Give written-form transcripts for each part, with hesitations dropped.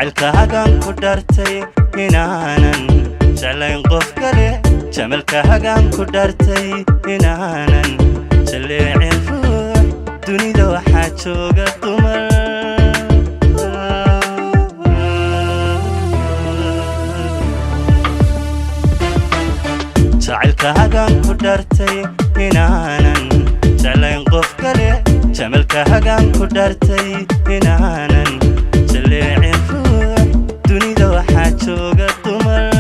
Jacaylkaagaan ku dhaartay inaanan jeclayn qof kale. Jamalkaagaan ku dhaartay inaanan jaleecin ruux. Dunida waxaa jooga dumar. Jacaylkaagaan ku dhaartay inaanan jeclayn qof kale. Jamalkaagaan ku dhaartay inaanan jaleecin ruux. Dunida waxaa jooga dumar.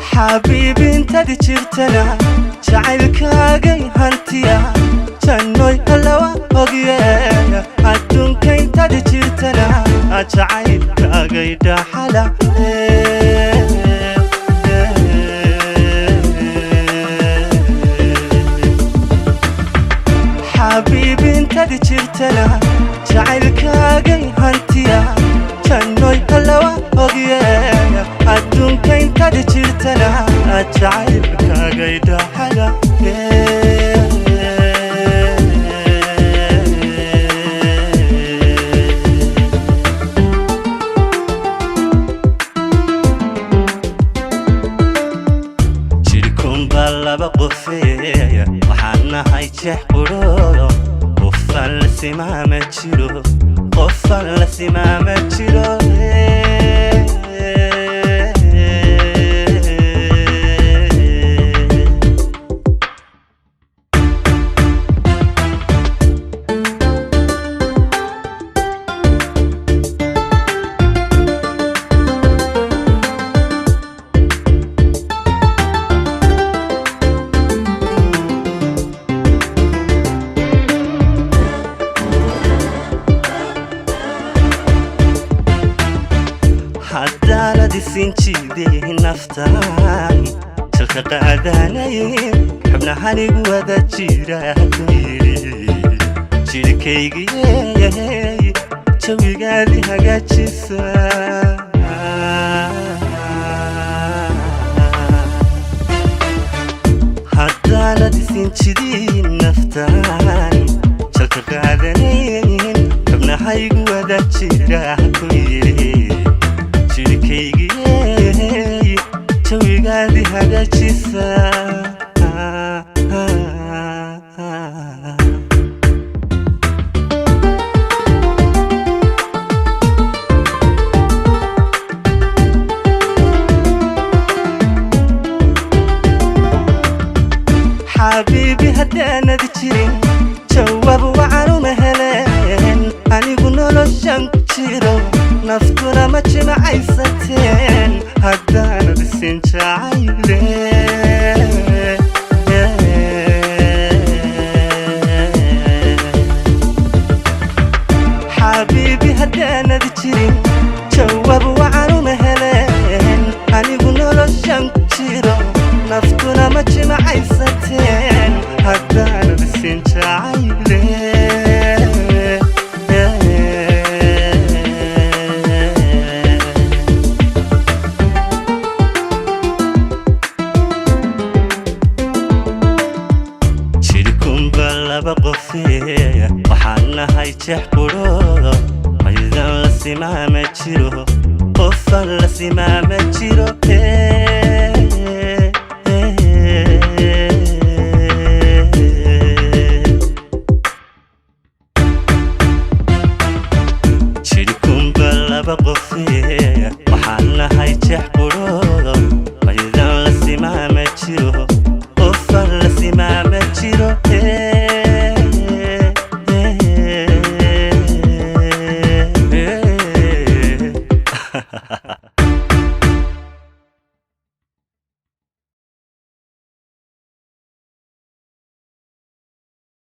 Xabiibintadi jirtana jacaylkaagay hantiya, jannoy allawa ogye. Adduunka intadi jirtana jacaylkaagay dhaxala. Xabiibintadi jirtana jacaylkaagay hantiya, jannoy allawa ogye. Adduunka intadi jirtana jacaylkaagay dhaxala. Jidhkunbaa laba qofeeya, waxaan nahay jeex qudhoodo. Qofaan la simaama jiro, qofaan la simaama jiro. Haddaanad isin jiiday naftan jalka qaadanayn, xubnahanigu wada jira ku yidhi jidhkaygiyey, jawigaadii hagaajisa. Haddaanad isin jidin naftan jalka qaadanayn, xubnahaygu wada jira ku yidhi jidhkaygiyey, jawigaadii hagaajisa. Xabiibi, haddaanad jirin jawaab wacanuma heleen. Anigu noloshan ku jiro, naftuna ma jimacaysateen haddaanad isin jacayle. Xabiibi, haddaanad jirin jawaab wacanuma heleen. Anigu noloshan ku jiro, naftuna ma jimacaysateen haddaanad isin jacayle. Jidhkunba laba qofeeya, waxaan nahay jeex qudhoodo. Maydan la simaama jiro, qofaan la simaama jiro.